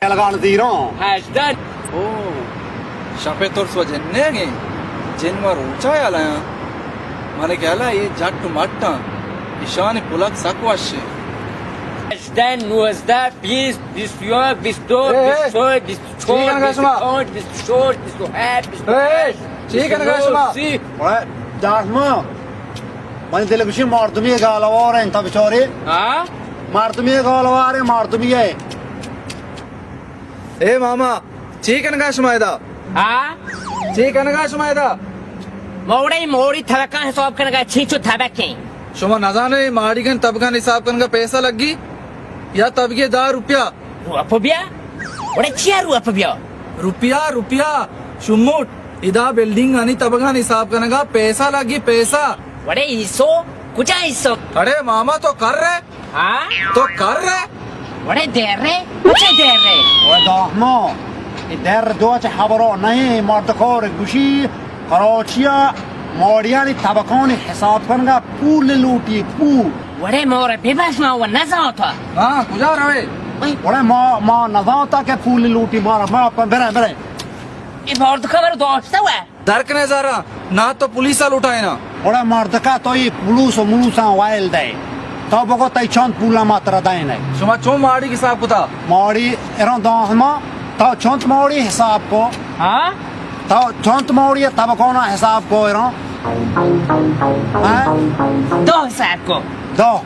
لگان زیروں۔ ہژدہ۔ او، شپے ترس و جنیگیں، جن و روچا یلایاں۔ من گلا اے جٹ و مٹاں، ایشانی پلک سک وشیں۔ ہژدہ، نوزدہ، بیست، بیست و یک، بیست و دو، اے، اے۔ بیست و سہ، بیست و چار، چی کنگا شما؟ بیست و پنچ، بیست و شش، بیست و ہفت، بیست و ہشت، اے، چی کنگا شما؟ سی۔ اوئے، داخما، منی دل گوشی مردمی گالوار انت، بچاری۔ ہاں؟ مردمی گالوار، مردمی ہے۔ اے ماما، چی کنگا شما ادا؟ ہاں؟ چی کنگا شما ادا؟ موڑے موڑی تبکاں حساب کنگا، چینچو تبکیں۔ شما نزانے ماڑیگن تبکاں حساب کنگا پیسہ لگی؟ یا تبگی دہ روپیہ؟ روپیہ؟ وڑے چیا روپیہ؟ روپیہ، روپیہ، شموٹ، ادا بلڈنگ آنی تبکاں حساب کنگا پیسہ لگی، پیسہ۔ وڑے ایسو؟ کجا ایسو؟ اڑے ماما تو کر رہے؟ ہاں؟ تو کر رہے؟ وڑے دیر رہے؟ کچھ دیر رہے؟ او داہما، اے دیر دو چہ خبرو نہیں، مرد کور گوشی، کراچیا ماڑیانی تبکانی حساب کنگا پول لوٹی، پول۔ وڑے مورا ببخش، ما و نزانتا۔ ہاں، کجا روے؟ وڑے ما، ما نزانتا کہ پول لوٹی مارا، ما پہ برے، برے۔ اے مرد کور دوشتا وے۔ در کنے زارا، نا تو پولیسا لوٹائینا۔ اوڑا مردکا تو ای پولوس و مولوساں وائل دے۔ تو بگو تئی چند پولا ما ترا دائنے۔ شما چون ماڑی حساب کتا؟ ماڑی ایران داہما، تو چند ماڑی حساب کو؟ ہاں؟ تو چند ماڑی تبکانا حساب کو ایران؟ ہاں؟ دو حساب کو۔ دو۔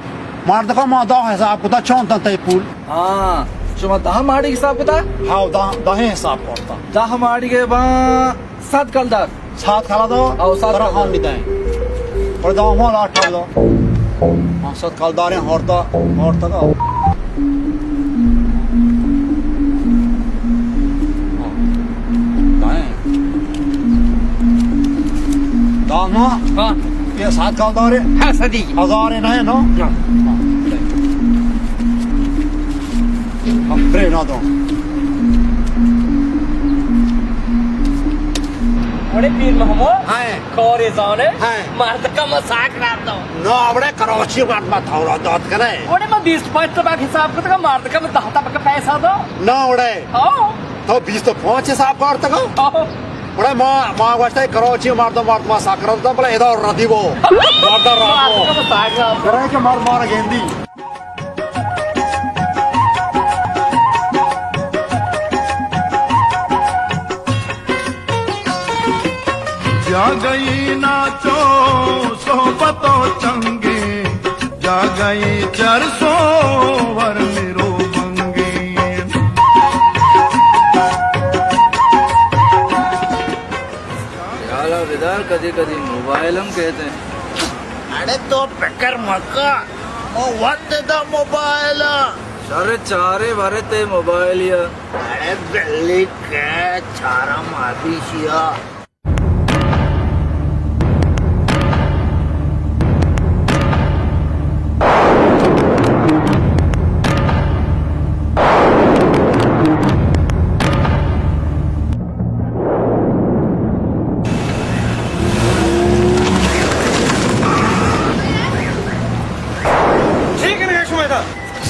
مردکا ما دو حساب کتا، چند تن تئی پول؟ ہاں، شما دہ ماڑی حساب کتا؟ ہاں، دہ، دہ حساب کرتا۔ دہ ماڑی کے با سات کلدار۔ سات کلدار؟ او، سات ترا کلدار۔ ہم بدائیں۔ پر دو ہم لاٹ کلدار۔ ہاں، سات کلداریں ہورتا، ہورتا کا۔ ہاں۔ دائیں۔ دانا؟ ہاں۔ یہ سات کلدارے؟ ہاں، صدی۔ ہزارے نہیں، نو؟ ہاں۔ ہاں، برے نہ دو۔ اڑے پیر محمود، ہاں۔ کارے زانے؟ ہاں۔ مردکا ما ساک رات دو۔ نو، اڑے کراچی مردما تھورا دات کنے۔ اڑے ما بیست پنچ تبک حساب کتگا، مردکا ما دہ تبک پیسہ دو۔ نو، اڑے۔ ہاں۔ تو بیست و پنچ حساب کرتگا؟ ہاں۔ اڑے ما، ما گوشتا کراچی مردم، مردما ساک رات دو، بلے ادا ردی بو۔ مردم رات بو۔ مردکا ما ساک رات دو۔ کرے کہ مرد مارا گندی۔ جاگئی ناچو صحبت و چنگیں، جاگئی چرسو ورنی رو بنگیں۔ خیالا بدار، کدی کدی موبائل ہم کہتے ہیں۔ اڑے تو فکر مکا، او وت دا موبائل۔ شر چارے ورے تے موبائل یا۔ اڑے بلی کے چارا مادی شیا۔ چی کنگا شما ادا؟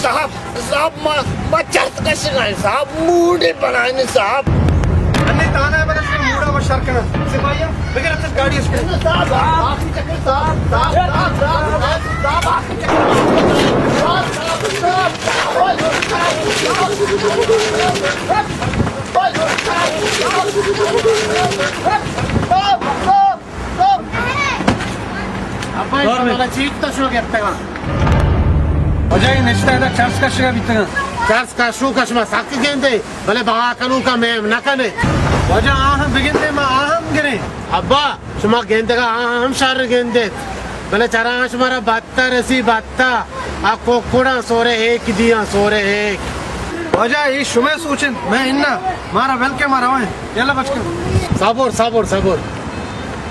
صاحب، صاحب، ما، ما چرس کشگا ایں صاحب، موڈے بنائیں صاحب۔ انی تانا بلے شما موڈا بشر کنا۔ سپاہیا، بگر اتش گاڑی اش کن۔ صاحب، آخری چکر صاحب، صاحب، صاحب، آخری چکر۔ صاحب، صاحب، صاحب۔ ابا، دور بی۔ شمارا چی کتا شما گپتگا؟ واجہ، اے نشتہ ادا چرس کشگا بیتگا۔ چرس کشوکا شما سک گندے، بلے بہا کنوکا میم نہ کنے۔ واجہ، آ ہم بگندے، ما آ ہم گریں۔ ابا، شما گندگا آ ہم شر گندیت، بلے چراں شمارا بتا رسی، بتا۔ آ کوکڑاں سورے ایک دیاں، سورے ایک۔ واجہ، اے شمئے سوچ انت، مئے اناں، مارا بلکہ ما رویں۔ یلا بچکاں۔ صبر، صبر، صبر۔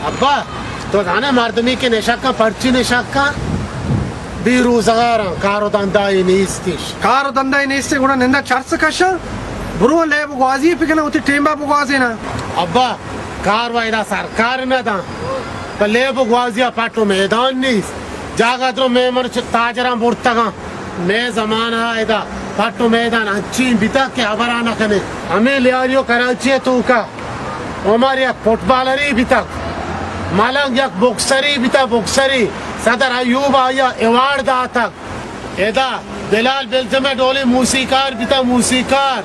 ابا، تو زانے مردمی کہ نشکاں، پرچی نشکاں؟ بے روزگاراں، کار و دندائی نیستش۔ کار و دندائی نیستے، گڑا نندا چرس کشاں؟ برو لیب گوازی پکناں، وتی ٹیمبا بگوازیناں۔ ابا، کار و ادا سرکار نہ داں۔ پہ لیب گوازیا پٹ و میدان نیست۔ جاگہ درو مئے مرچی تاجراں برتگاں۔ مئے زمانہ ادا پٹ و میدان انچیں بیتگ کہ ہبرا نہ کنے۔ ہمے لیاری و کراچی ء توکا عمر یک فٹبالرے بیتگ، ملنگ یک بکسرے بیتگ، بکسرے۔ صدر ایوب آئی ء ایوارڈ داتگ۔ ادا بلال بلجم ء ڈولیں موسیقار بیتگ، موسیقار۔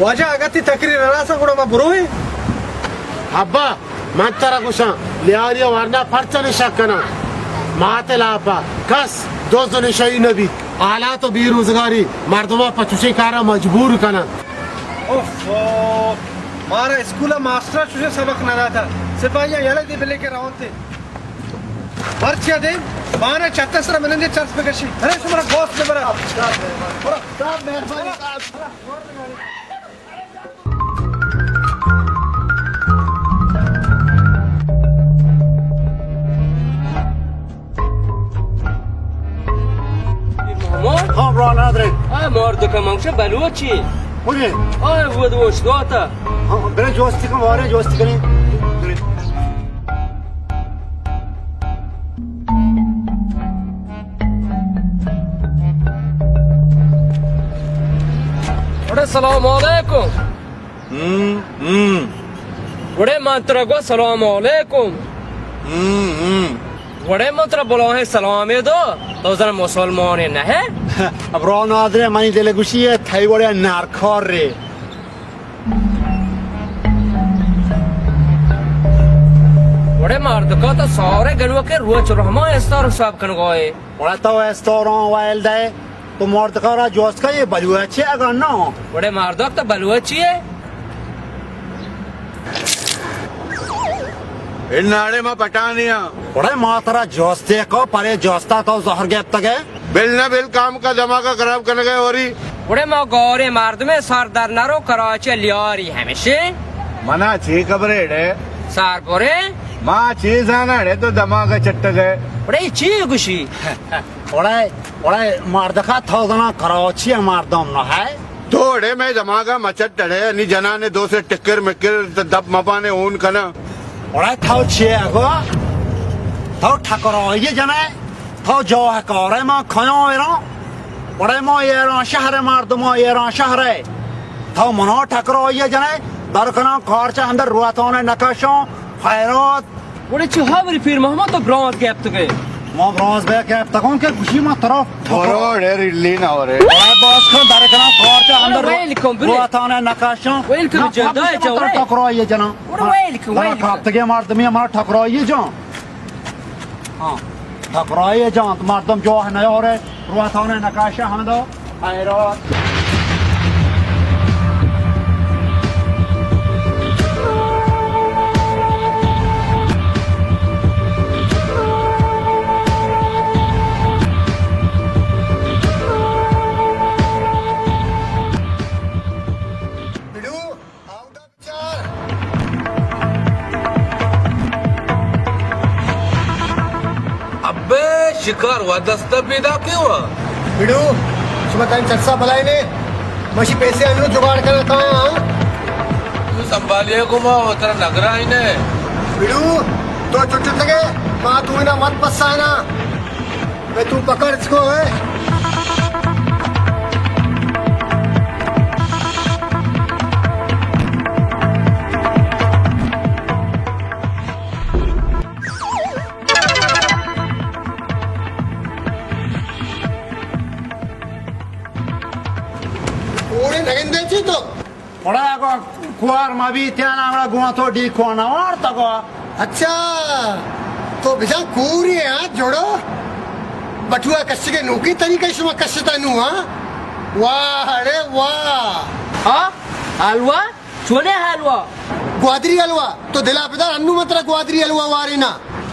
واجہ، اگاں تئی تقریر ہلاس انت، گڑا ما برویں۔ ابا، من ترا گوشاں، لیاری ء ورنا پرچا نشہ کناں؟ مات ء لاپ ء کس دز و نشئی نہ بیت۔ حالات و بے روزگاری مردماں پہ چشیں کاراں مجبور کننت۔ اوف، اوف، مارا اسکول ء ماسٹر ء چشیں سبق نہ داتا۔ سپاہیاں یلہ دی بلے کہ رونتے۔ مرچی ء دیم بان ء چت ء سرا منندے چرس بکشی۔ ارے شمارا گوست ببرا۔ صاحب، مہربانی صاحب۔ محمود؟ ہاں، برا نادرے۔ آ، مردک ء من گوشاں بلوچی۔ کجے؟ آ، وہ دوست دوتا۔ ہاں، برے جوستی کن، وارے جوستی کنی۔ برے۔ اڑے سلام علیکم۔ ہم، ہم۔ وڑے من ترا گو سلام علیکم۔ ہم، ہم۔ وڑے من ترا بلاہیں سلامے دو، تو زن مسلمانے نہ ہے؟ ابرو نادرے، منی دل گوشی ہے، تھئی وڑے نارکار رے۔ وڑے مردکا تو سارے گنوکے روچ رحمان استار حساب کنگائے۔ وڑا تو استوراں وائل دے، تو مردکا را جوست کن، یہ بلوچی اگر نہ۔ وڑے مردک تو بلوچی ہے؟ اے ناڑے ما پٹانی ہاں۔ وڑے ما ترا جوستے کو، پرے جوستا تو زہر گپتگے۔ بل نہ بل کام کا دماغ خراب کرنے گئے اوری۔ وڑے ما گورے مردمے سر در نرو کراچی لیاری ہمیشے۔ منا چی خبرے ڈے؟ سر برے۔ ما چی زانا ڈے تو دماغ چٹگے۔ وڑے چی گوشی؟ وڑے، وڑے مردکا تو زنا کراچی مردم نہ ہے۔ تو اڑے مئے دماغ ء مچٹ اڑے، نی جنان ء دو سے ٹکر مکر دپ مپانے اون کنا۔ اڑے تو چے اگو؟ تو ٹکرائی جنے؟ تو جاہ کارے ما کھیاں ایران؟ اڑے ما ایران شہر مردم، ایران شہر ہے۔ تو منا ٹکرائی جنے؟ در کناں کارچہ اندر روتانے نکشاں، خیرات۔ گڑا چہ ہبری پیر محمد تو برانز گپتگے؟ ما برانز بہ گپتگوں کہ گوشی ما ترا برو ڈے ریلی نہ ورے۔ اے باز کن در کناں کارچہ اندر ویل کن برے۔ روتانے نکشاں۔ ویل کن جدا ہے چاورے۔ ٹکرائی جناں۔ گڑا ویل کن، ویل کن۔ کاپتگے مردمی ہمارا ٹکرائی جان۔ ہاں، ٹکرائی جان، مردم جوہ نیارے، روتانے نکشاں ہمدا۔ حیرات۔ بلو، آؤٹ آف چار۔ ابے، شکار وا دستا پیدا کیوا؟ بڑو، شما تاں چرسا بلائینے، مشی پیسے انو جگاڑ کرنا تاں، ہاں؟ تو سنبھالیا کو ما وترا نگرائینے۔ بڑو، تو چٹتگے، ما تو انا مت پسانا۔ میں تو پکڑ اس کو ہے۔ اوڑے نگندے چی تو؟ اوڑا کو کوار ما بھی تیانا ہمڑا گوان تو ڈی کوانا وارتا کو۔ اچھا، تو بجا کوری ہے، ہاں، جوڑو۔ بٹوا کشگے نوکی طریقہ شما کشتا نو، ہاں؟ واہ، ارے واہ۔ ہاں؟ حلوا؟ چونے حلوا؟ گوادری حلوا۔ تو دلا بدار، انو من ترا گوادری حلوا واری نا۔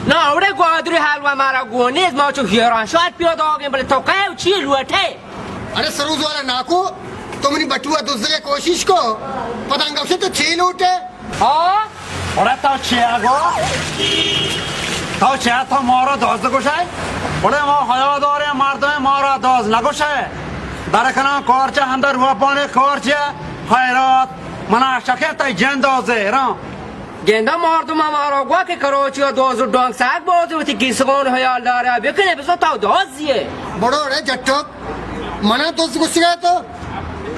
نا، اوڑے گوادری حلوا مارا گونیز، ما چو ہیران شاد پیدا آگے، بلے تو کہے چی لوٹے؟ ارے سروز والا ناکو، تو منی بٹوا دزگے کوشش کو، پتہ انگا اسے تو چی لوٹے؟ ہاں؟ اڑے تو چیا گو؟ تو چیا تو مارا دزد گوشے؟ اڑے ما حیا دارے مردم مارا دزد نگوشے۔ در کناں کارچہ اندر روپانے کارچہ حیرات منا شکے تئی جند دزے راں۔ گندا مردم مارا گوا کہ کروچی و دزد و ڈانگ ساگ باز وتی گیسگون حیال دارے بکنے بزو تو دزیے۔ بڑو اڑے جٹک، منا دزد گوشگا تو؟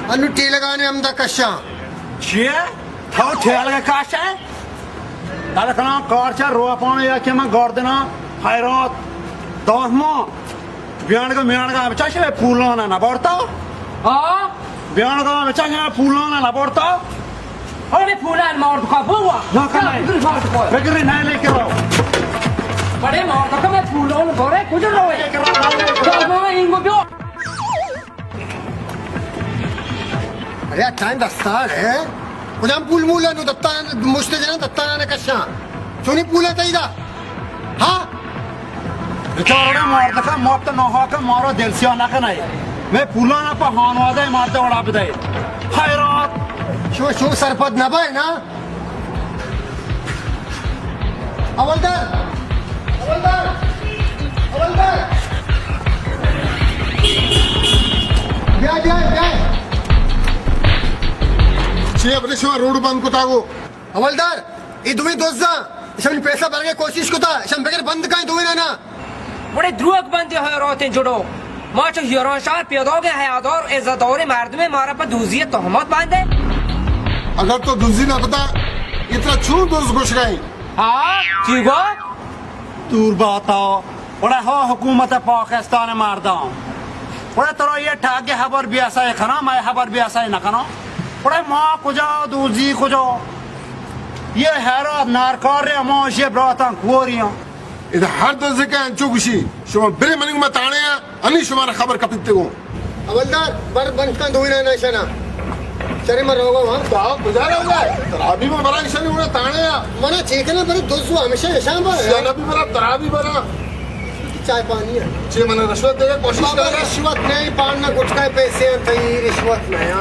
انو ٹیلگانے ہمدا کشاں۔ چیے؟ تھو ٹیلگا کشے؟ دل کناں کارچا روپانے یا کہ من گاردنا حیرات دہما بیانگا میانگا بچا شے پولانا نبارتا؟ ہاں؟ بیانگا بچا شے پولانا نبارتا؟ ارے پولان مار دکا بوا۔ نہ کنے۔ بگر مار دکا۔ بگر نہ لے کے رو۔ بڑے مار دکا میں پولان بورے کجا روے؟ لے کے رو، لے کے رو۔ دہما اینگو بیو۔ ارے ٹائم دستار ہے۔ کجام پول مول انو دتان مشت جنا دتان نہ کشاں۔ چونی پول ہے تئی دا؟ ہاں؟ بچارڑے مردکا مفت ناحق مارا دل سیاہ نہ کنے۔ میں پولانا پہ خانوادہ مردہ وڑا بدے۔ حیرات۔ شما شو سرپد نہ بائے نا۔ حوالدار! حوالدار! حوالدار! بیا، بیا، بیا۔ چے بلے شما روڈ بند کتا گو؟ حوالدار، اے دوئیں دزاں، اشانی پیسہ برگے کوشش کتا، اشان بگر بند کائیں دوئیں نا۔ وڑے دروگ بندے حیراتیں جڑو۔ ما چو ہیران شہر پیداگیں حیادار و عزت داریں مردمے مارا پہ دزی تہمت بندے۔ اگر تو دزی نہ کتا، اترا چون دز گوشگائیں؟ ہاں، چی گو؟ دور باتا۔ وڑے ہو حکومت پاکستان مردم۔ وڑے ترا یہ ٹاگے خبر بیاسا کناں، میں خبر بیاسا نہ کناں۔ وڑے ما کجا دزی کجا؟ یہ حیرات نارکار رے، ما یہ براتاں کوریاں۔ ادا ہر دزے کہ انچو گوشی، شما برے منی گوما تانے آ، انی شما را خبر کپیت گو۔ حوالدار، بر بند کن دوئیناں نا اشانا۔ چرے ما روگا ہاں۔ تو کجا روگا؟ ترا بھی ما برا اشانی گوما تانے آ۔ منا چیکنا برے دزو ہمیشہ اشان با۔ اشانا بھی برا، ترا بھی برا۔ چائے پانی ہے۔ چے منا رشوت دے گا، کوشش بابا، کر رہا۔ رشوت نہیں، پان نہ گٹکا پیسے ہیں، تئی رشوت نہیں۔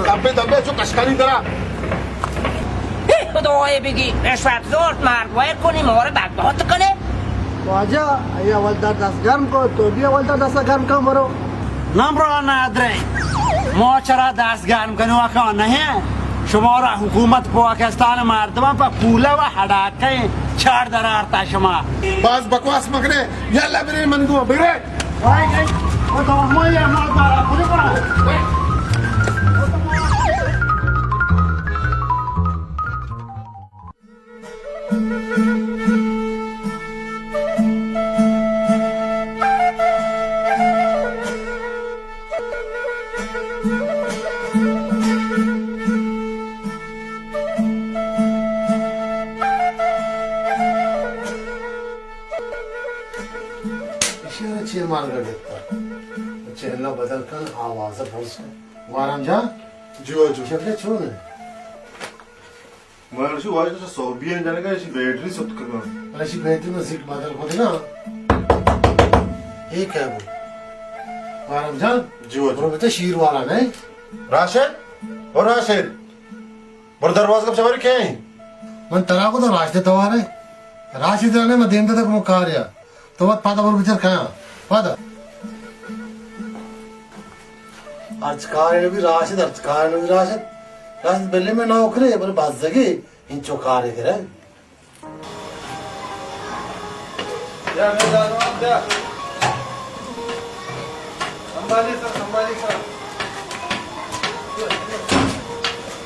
دبے دبے چو کشکانی درا۔ اے خدائے بگی، رشوت زورت مار ویر کنی، مور بدبخت کنی۔ واجہ، اے حوالدار دست گرم کو، تو بھی حوالدار دست گرم کو مرو۔ نمرو نادرے، ما چرا دست گرم کنو اکا نہیں؟ شما را حکومت پاکستان مردم پہ پولا و ہڑاکے چار درارتا شما۔ باز بکواس مکنے، یلا برے من گو برے۔ ایشی ءَ چے مارگا گپتا؟ چہلہ بدل کن، آواز بوز کن۔ گوہرام جان۔ جی واجو۔ شکر چون ہے؟ من اشی واجہ تو سوبی ہیں جانے کا، اشی بیٹری ست کرنا۔ اشی بیٹری میں سیٹ بدل کو دینا۔ ایک ہے وہ۔ گوہرام جان۔ جی واجو۔ برو بیٹا شیر والا نہیں۔ راشد؟ او راشد؟ بر دروازگ ءَ چہ بری کئے؟ من ترا گوں تو راشد ءِ توار ءَ۔ راشد ءَ نہ، من دیم داتگ کمو کارے ءَ۔ تو وت پادا بر بچار کایاں۔ پادا۔ ہرچ کارے بی راشد، ہرچ کارے بی راشد۔ راشد بلے میں نوکرے، بلے بزگے، انچو کارے کرے۔ بیا، بیا، دادو، بیا۔ سنبھالی سر، سنبھالی سر۔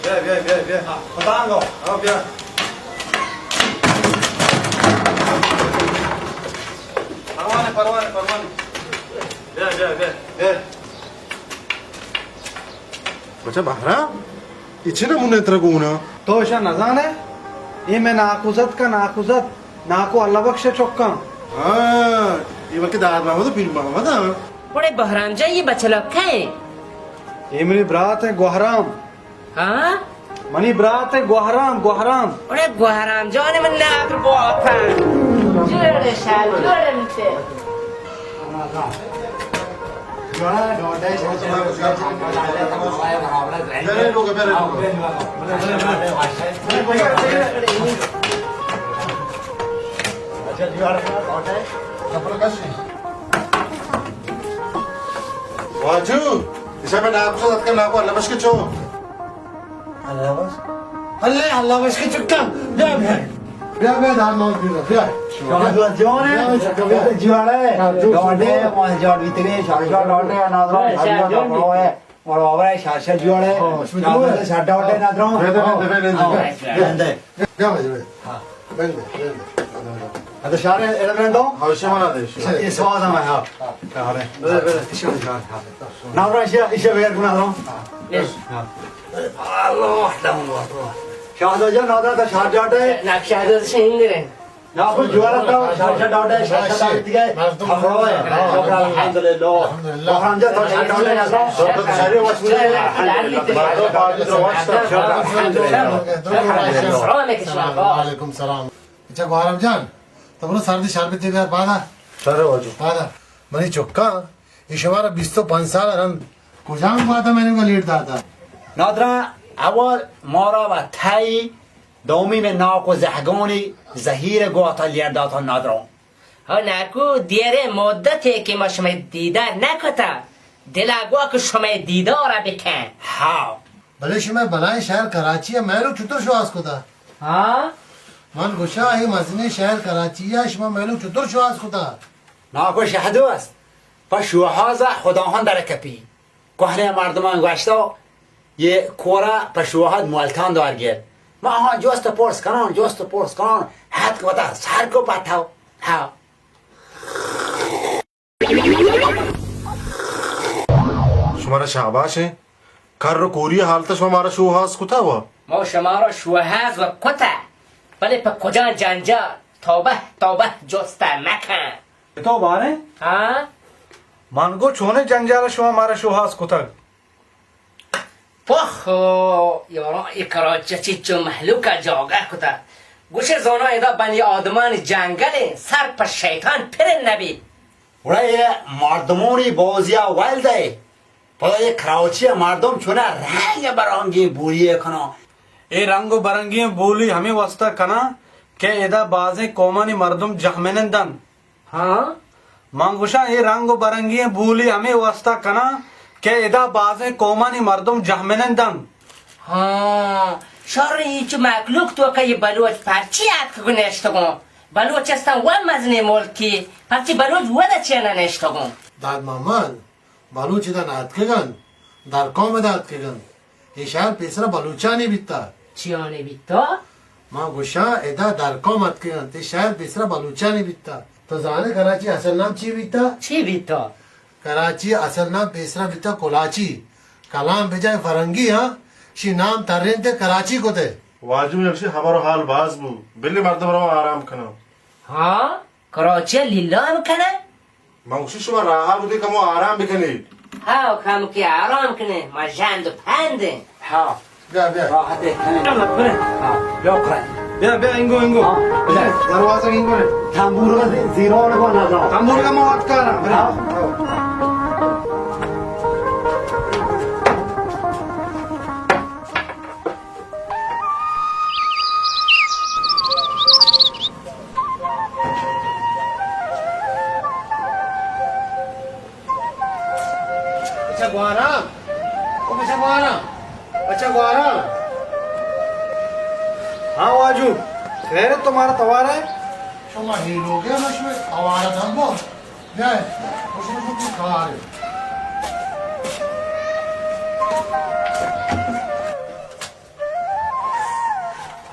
بیا، بیا، بیا، بیا۔ ہاں، پتانگو۔ ہاں، بیا۔ پروانے، پروانے، پروانے۔ بیا، بیا، بیا، بیا۔ بچہ بہرام، اے چے نمونہ ترا گون آں؟ تو اشاں نزان ئے؟ اے مئے ناکوزتک آں، ناکوزتک، ناکو اللہ بخش ءِ چک آں۔ ہاں، اے بلکہ داد محمد ءُ پیر محمد آں۔ گڑا بہرام جان، اے بچلک کئے ایں؟ اے منی برات ایں گوہرام۔ ہاں؟ منی برات ایں گوہرام، گوہرام۔ گڑا گوہرام جان من ناکو بوت آں۔ جوڑ شال، جوڑ انت۔ واجو، ایشاں مئے ناکو اتکگ، ناکو اللہ بخش ءِ چک۔ اللہ بخش۔ اللہ، اللہ بخش ءِ چک آں۔ بیا، بیا۔ بیا، بیا، داد محمد، بیا، بیا۔ شما جوڑ ئے؟ بیا، بیا، بیا۔ جوڑ ئے؟ ہاں، جوڑ، ڈاڈے، جوڑ۔ ما جوڑ بیتگیں، شما جوڑ ڈاڈے، نادرا، شما جوڑ۔ اور آورا ہے، شاشا جوڑ ہے۔ ہاں، اس میں شاشا جوڑ ہے۔ شاشا ڈاؤٹ ہے، نادرو۔ بندے، بندے۔ ہاں۔ بندے، بندے۔ بیا بھائی، بھائی۔ ہاں۔ بندے، بندے۔ ادھر شاہ ہے، ادھر بندو۔ ہاں، اسے منا دے، اسے۔ یہ سواد ہم ہے، ہاں۔ ہاں۔ کیا حال ہے؟ بندے، بندے۔ اسے بھی جان، ہاں۔ نادرو، اسے، اسے ویئر کو نادرو۔ ہاں۔ یس۔ ہاں۔ اللہ، اللہ، اللہ۔ شاہ جان، نادرو، تو شاہ جاٹ ہے۔ نا، شاہ جاٹ سے ہندی رہے۔ نا، کچھ جوارا تھا، شاہ، شاہ ڈاؤٹ ہے، شاہ، شاہ ڈاؤٹ ہے۔ الحمدللہ۔ الحمدللہ۔ الحمدللہ۔ تو شاہ ڈاؤٹ ہے، شاہ۔ الحمدللہ۔ السلام علیکم۔ السلام علیکم۔ اچھا، گوہرام جان، تو بولو، سردی شربت دے بیار، پادا۔ سر واجو۔ پادا۔ منی چکا، یہ شمارا بیست و پنج سال رند کجام بات میں نے لیٹ داتا؟ نادرا، اول مارا و تھائی دومی میں ناکو زہگانی زہیر گواتا لیر داتا نادرو۔ ہو ناکو، دیرے مدتے کہ ما شمئے دیدار نکتا، دلا گوا کہ شمئے دیدارا بکن۔ ہاں۔ بلے شمئے بلائیں شہر کراچی ء مئے لوگ چطور شوہاز کتا؟ ہاں؟ من گوشاں، اے مزنیں شہر کراچی ء شما مئے لوگ چطور شوہاز کتا؟ ناکو شہدو است۔ پہ شوہاز ء خداہان در کپی۔ کوہنیں مردمان گوشتو، یہ کورا پہ شوہاز مولتان دار گیر۔ ما آہاں جست پرس کنان، جست پرس کنان، حد کو وتا سر کو پتو۔ ہاں۔ شمارا شاباش ہیں۔ کر و کوری حالت شما مارا شوہاز کتا و۔ ما شمارا شوہاز و کتا، بلے پہ کجا جنجال؟ توبہ، توبہ، جست مکن۔ تو باریں؟ ہاں؟ من گو چونیں جنجال شما مارا شوہاز کتگ؟ پخ، یاران، اے کراچی چچو مہلوک ء جاگہ کتگ۔ گوشے زاناں ادا بنی آدمان جنگل انت، سر پہ شیطان پرن نبیت۔ گڑا اے مردمانی بازی ء ول دئے۔ پدا اے کراچی ء مردم چونہ رنگ برانگیں بولی ء کناں۔ اے رنگ و برنگیں بولی ہمے واسطہ کناں کہ ادا بازیں قومانی مردم جہمنند انت۔ ہاں؟ من گوشاں، اے رنگ و برنگیں بولی ہمے واسطہ کناں کہ ادا بازیں قومانی مردم جہمنند انت۔ ہاں، شر، اینچو مخلوق توکا یہ بلوچ پرچی اتکگ و نشتگوں؟ بلوچستان و مزنیں ملکی، پرچی بلوچ ودا چیا نہ نشتگوں؟ داد محمد، بلوچ ادا نہ اتکگ انت، در قوم ادا اتکگ انت۔ اے شہر پیسرا بلوچانی بیتا۔ چیانی بیتا؟ ما گوشاں، ادا در قوم اتکگ انت، اے شہر پیسرا بلوچانی بیتا۔ تو زانے کراچی اصل نام چی بیتا؟ چی بیتا؟ کراچی اصل نام پیسرا بیتا کلاچی۔ کلام بجائے فرنگی ہاں، شی نام ترینتے کراچی کتے۔ واجو نقشی خبر و حال باز بو، بلی مردم رو آرام کنو۔ ہاں؟ کراچی ء لیلام کنئے؟ من گوشی شما راہ ء بدے کمو آرام بکنیت۔ ہاو، کمکے آرام کنیں، ما ژند و پندیں۔ ہاو۔ بیا، بیا۔ راحت ء کنیں۔ بیا، بیا۔ ہاو، بیا، بیا۔ بیا، بیا، انگو، انگو۔ ہاو، بیا۔ دروازہ انگو نے۔ تنبور ء زیران کو نہ جاؤ۔ تنبور کا مواد کارا۔ ہاو۔ اچھا گوارا، او اچھا گوارا، اچھا گوارا۔ ہاں واجو، خیر ہے تمہارا توار ہے؟ شما ہی لوگ ہے، مش میں آوارہ دم بو۔ بیا، مش میں کچھ کار ہے۔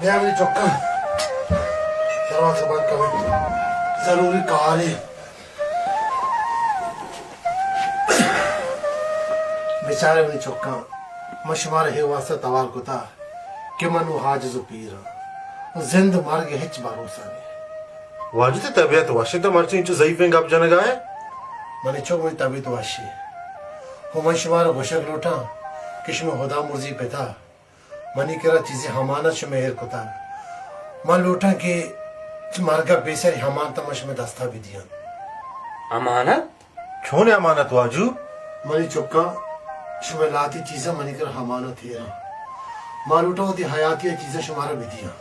بیا منی چکاں، دروازہ بند کن، ضروری کارے۔ بیچارے منی چکاں، من شمارا ہے واسطہ توار کتا کہ من و عاجز و پیر آں، و زند و مرگ ہچ بھروسہ نہیں۔ واجہ تئی طبیعت وش انت، تو مرچی انچو ضعیفیں گپ جنگا ہے؟ منی چک، منی طبیعت وش ہے۔ و من شمارا گوشگ لوٹاں کہ شمے خدا مرزی پتا منی کرا چیزے امانت شمئے ایر کتگ۔ من لوٹاں کہ چہ مرگ ء پیسر اے امانت ء من شمئے دست ء بدیاں۔ امانت؟ چونیں امانت واجو؟ منی چکاں، شمئے لہتی چیزاں منی کرا امانت ایر انت۔ من لوٹاں وتی حیاتی ء چیزاں شمارا بدیاں۔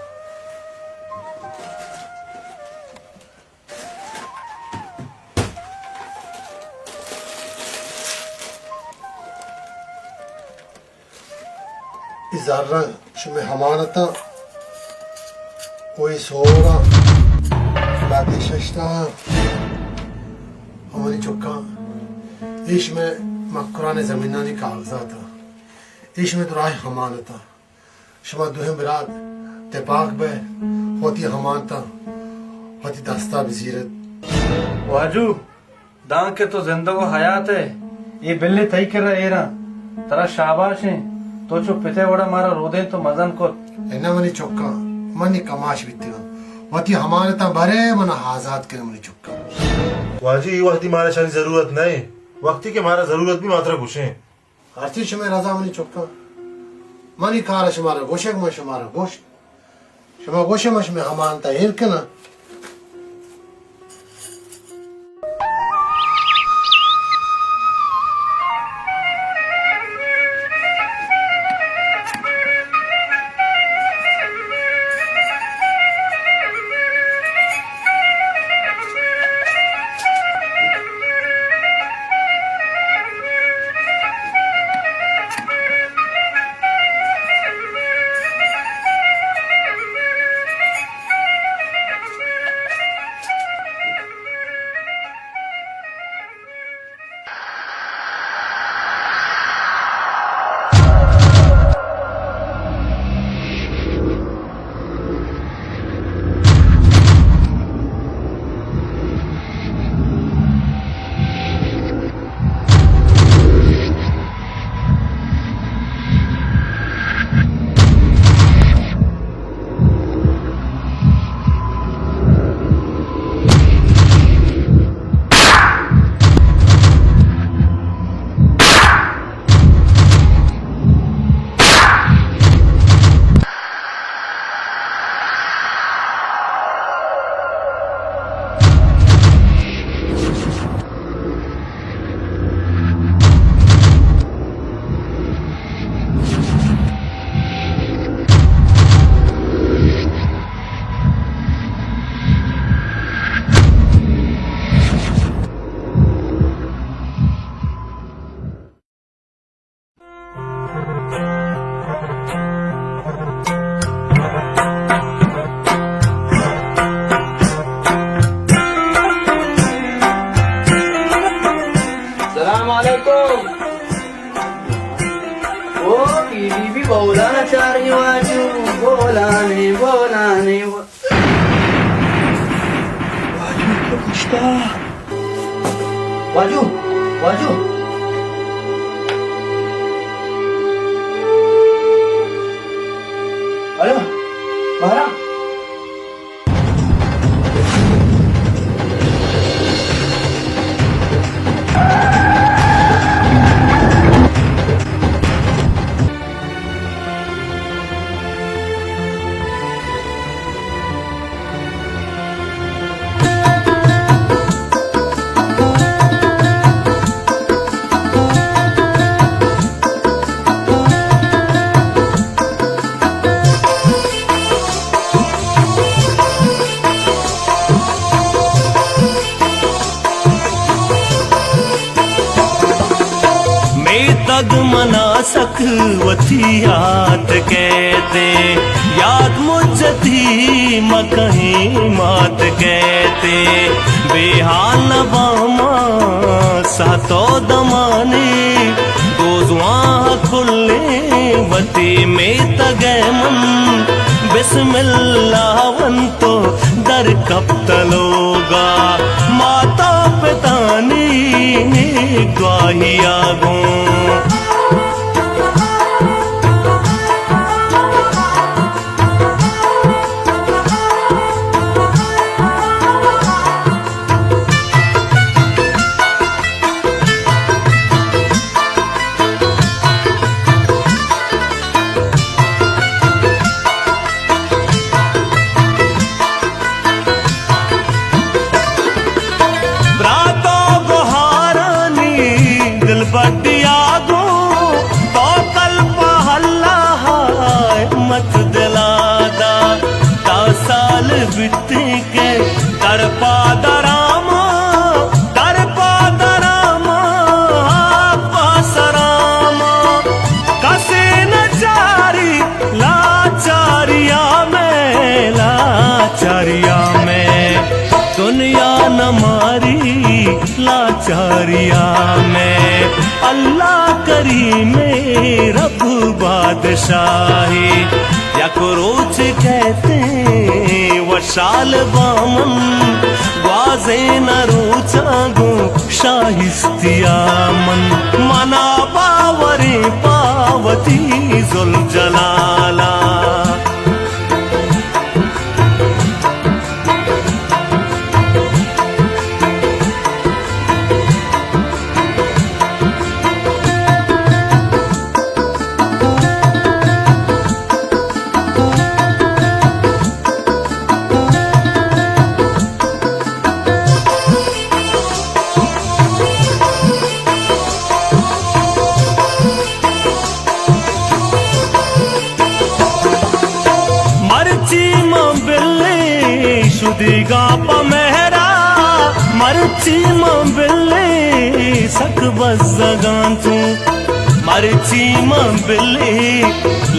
اے زراں شمئے امانتاں، و اے سوراں، لہتے ششتاں، ہمانی چکاں، اے شمئے مکران زمینانی کاغذات ء، اے شمئے دراہیں امانت ء۔ شما دوہیں برات تپاک بئے، وتی امانتاں وتی دستا بزیرت۔ واجو، دانکہ تو زندگ و حیات ئے، اے بلے تئی کرا ایراں۔ ترا شاباش ایں، تو چو پت ء وڑا مارا رودینت و مزن کت۔ اناں منی چکاں، منی کماش بیتگاں۔ وتی امانتاں برے، منا آزاد کن منی چکاں۔ واجو، اے وہدی مارا شانی ضرورت نہ ایں، وقتی کہ مارا ضرورت بی ما ترا گوشیں۔ ہرچی شمئے رضا منی چکاں۔ منی کار ء شمارا گوشگ، من شمارا گوشت۔ شما گوشے من شمئے امانت ء ایر کناں۔ السلام علیکم۔ او بی بی بی بولانا چارنی واجو، بولانے، بولانے، و-، واجو تو کشتا۔ واجو، واجو۔ الو، بہرام۔ میتگ منا سک وتی یات کیت، یات مجتی مکہیں مات کیت۔ بے حال نباں ما ساعت و دمانے، گوزواں کلیں وتی میتگ ء من۔ بسم اللہ ونت و در کپت لوگا، مات و پتانی نیک دعاہیا گوں۔ برات و گہارانی دلبڈیا گوں، تو کلپ اللہ ء ہمت دلا دا۔ دہ سال بیتیں کہ در پا دراماں، در پا دراماں، آپ ء سراماں۔ کسے نہ چاری لاچاریا مئے، لاچاریا مئے۔ دنیا نہ ماری لاچاریا مئے۔ اللہ شاہی یک روچ کہتے وشال بامن، گوازین روچاں گوں شاہستیا من، منا باوریں پاوتی ذوالجلالا۔ مرچی من بلے شدیگاں پہ مہرا، مرچی من بلے سک بزگاں تو، مرچی من بلے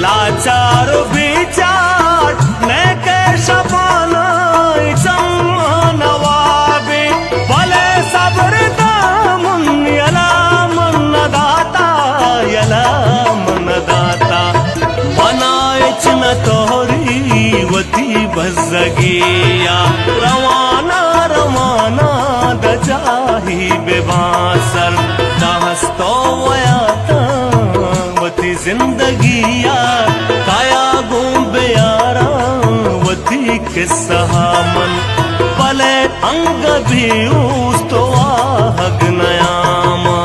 لاچار و بیچار، نئے کہ شپاناں چماں نوابے، بلے صبر دامن یلا من نداتا، یلا من نداتا۔ منا ہچ نہ توری وتی بزگیا، روانا روانا دجاہی بباں سر، داں ہستو ویاتاں وتی زندگیا، کایا گوں بیاراں وتی قصہ من، بلے انگہ بے اوست و واہگ نیاماں۔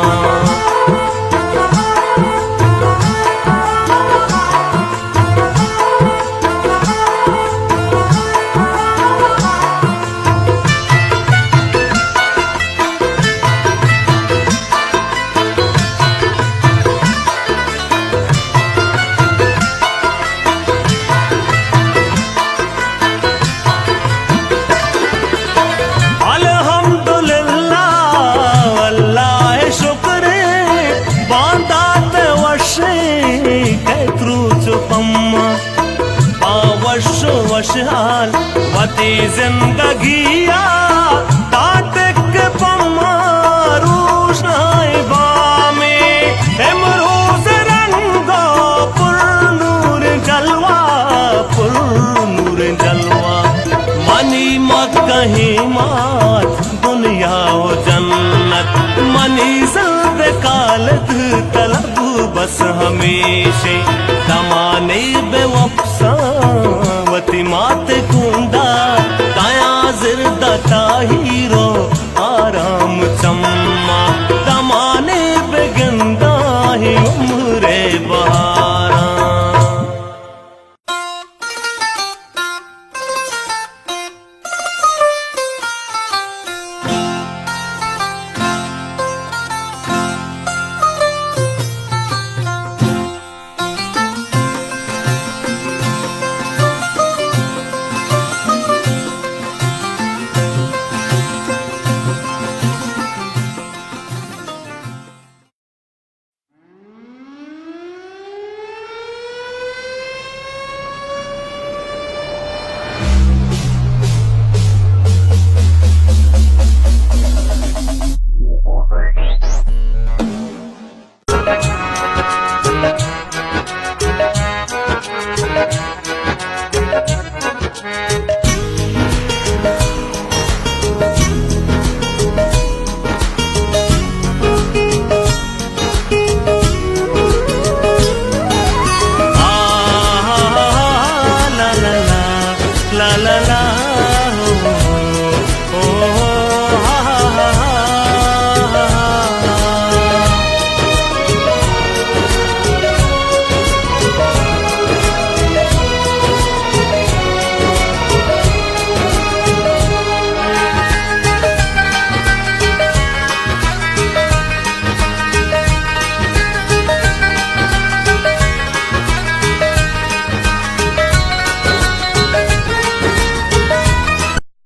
الحمدللہ، اللہ ءِ شکر، باندات وشیں کئیت روچ و پما، با وش و وشحال وتی زندگیا، داتک پما روشنائیں بامے، امروز رنگ و پر نور جلوہ، پر نور جلوہ۔ منی مکہ ءِ مات دنیا و جنت، منی زند کالد طلب بس ہمیشیں، دمانے بہ وپساں وتی مات ءِ کنڈا، کایاں زرد ءُ تاہیر و آرام چماں، دمانے بہ گنداں عمر ءِ بہاراں۔